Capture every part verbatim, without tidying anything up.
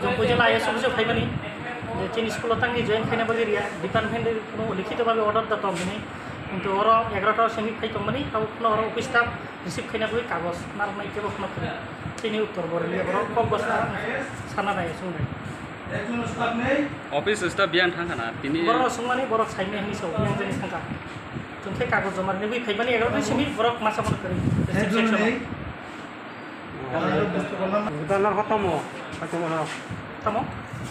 Jongpui jela I S office o phaimani je chini school o tangwi join khaina bagwi riya, department ni kuno likhito bhabe order da tong hini, kintu oro egarota o sengwi phai tongmani, abo kuno oro office staff receive khaina bagwi kagoj narwknai kebo kheno kwrwi. Chini uttor bo rwliya borok kok bwsa sana nai swngnai. Office staff biyang thang khana tini. Borok sungmani borok saimani hinwi sao, biyang jani thangkha. Chwng khe kagoj joma rinwi phaimani egarota simi borok masa bono kwrwi. Restriction. Tamo? Tamo?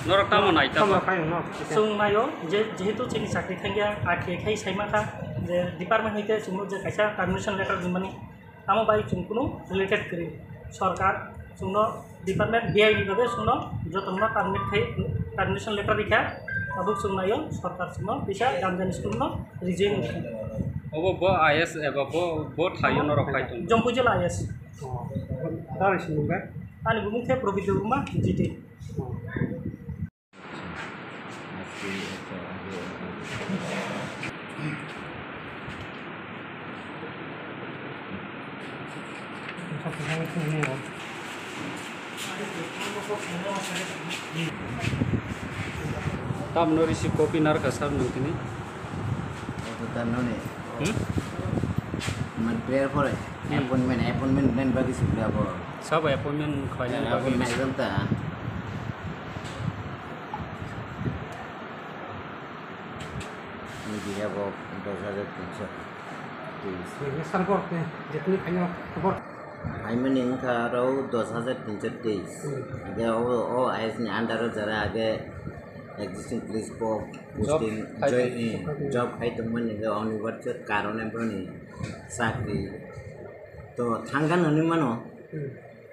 Norok tamo nai tamo? Tamo khayo no. Chwng naio je, jehetu chini chakri thangya, akhe khai saima kha je department hoite chwngno je kaisa termination letter rimani. Amo bai chwng kunu related kwrwi. Sorkar chwngno department B I ni bagwi chwngno jotono terminate khai, termination letter rikha. Abo chwng naio sorkar chwngno bisa Gamjani school no resign rikha. Obo bo I S eba bo, bo thaio norok khai tong. Jompuijala I S. Oh. Tari sini ba? Ani bumung khe Probit Debbarma G T. Oh. Tamno receive copy narwkha sir nung tini? Oto tamno ni. Hmm? Man prayer pore. Hmm. Appointment, appointment nen bagi sibla bo. Sabo appointment khlainani bagwi. Appointment naijak ta. Ni biya bo dos hajar tinso teis. Ni sar bor te jetni khaino bor. Phaimani wngkha aro dos hajar tinso teis. Hmm. Hingke o, o I S ni under o jara age existing police bo job posting khai join, tong-, eh, job khai tongmani hingke onibarjo karone boni chakri to thangkha hinui mano. Hmm.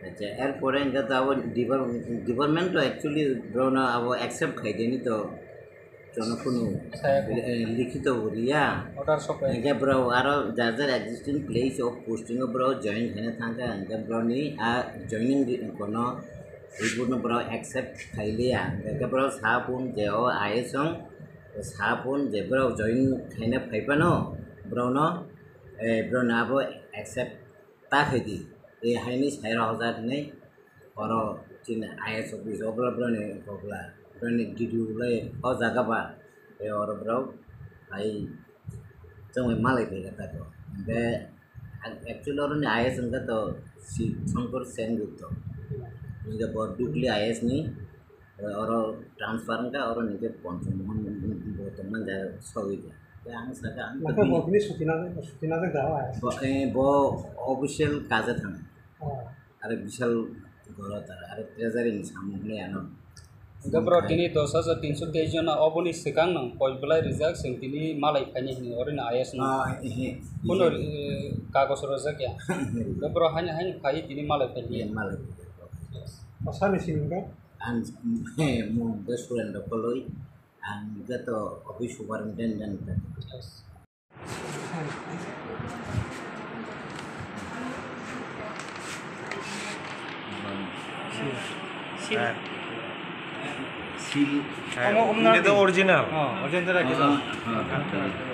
Acha, er pore hingke to abo depar-, department to actually borokno abo accept khai dini to jono kunu, saya ko. Eh, likhito bo riya. Order sokhe. Hingke borok aro jar jar existing place o posting o borok join khaina thangkha, hingke borokni a joining ri-, kono report no borok accept khailiya. Hingke borok sa phone je o I S ong, sa phone je borok join khaina phaiphano borokno, eh, borokno abo accept ta khaidi, e haini sai rok jak hinui oro chini I S office o bwla bwla ni kokla bwla ni D D O lai o jaga ba, e oro borok hai chwngwi malai phaikha tako. Hingke actually oro ni I S wngkha to Shiv Shankar Sengupta, hingke bo Dukli I S ni. Oro transfer wngkha, oro hingke Poncham Mohon bo tongmani jaga sogwi kha. Tei ang sakha, ang Nokha tini bo tini sutina, sutina jak da, o I S. Bo, eh, bo official kaje thang. Oh. Are bishal goro tar, are treasury ni samung hinui ano. Hingke bro, tini dos hajar tinso teis jona oboni swkang nang poi belai rijak, chwng tini malai phaini hinui, oro ni I S no. Ah, eh, eh. Kuno, eh, kagoj rojak ya. Hingke bro, haini, haini phai tini malai phaini. Eh, malai. Yes. Asani sini ka? Ang, mung khe Surendra Koloi, ang khe to office superintendent. Seal. Seal. Omo, omo na. Ini to original. Oh, original lagi. Oh, oh.